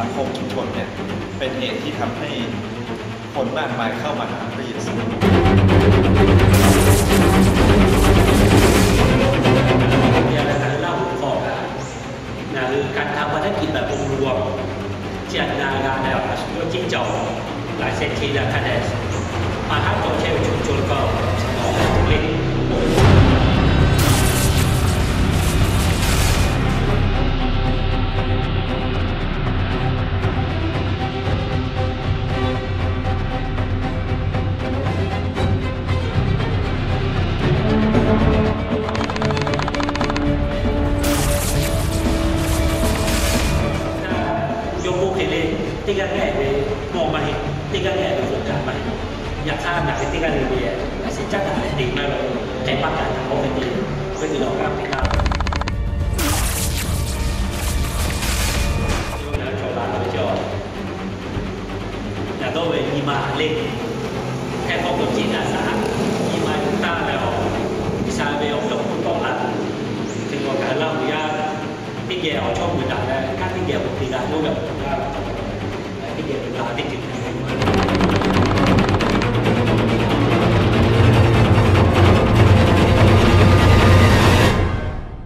สังคมชุมชนเนี่ย เป็นเหตุที่ทำให้คนมากมายเข้ามาหาพระเยซู Ngaˬ hui การทำภารกิจแบบองค์รวม ที่อาจารย์ Yawˇ k'oˆ hk'e le, teˇ g'aˇ g'aˇ ve mawˇ maˇ heˆ, teˇ g'aˇ g'aˇ ve k'oˆ kaꞈ maˇ heˆ. Yaꞈ hk'aˇ ngaˬ hui teˇ g'aˇ le ve, ngaˬ shiˍ caˉ daꞈ ve te maˇ ve, hk'e maˇ kaꞈ taꞈ k'awꞈ ve te, hk'e te lawˬ g'aˇ te g'aˇ ve cawˬ la ve cawˬ. Yaꞈ dawˇ ve nyi ma le, hk'e k'awꞈ k'oˆ ce daꞈ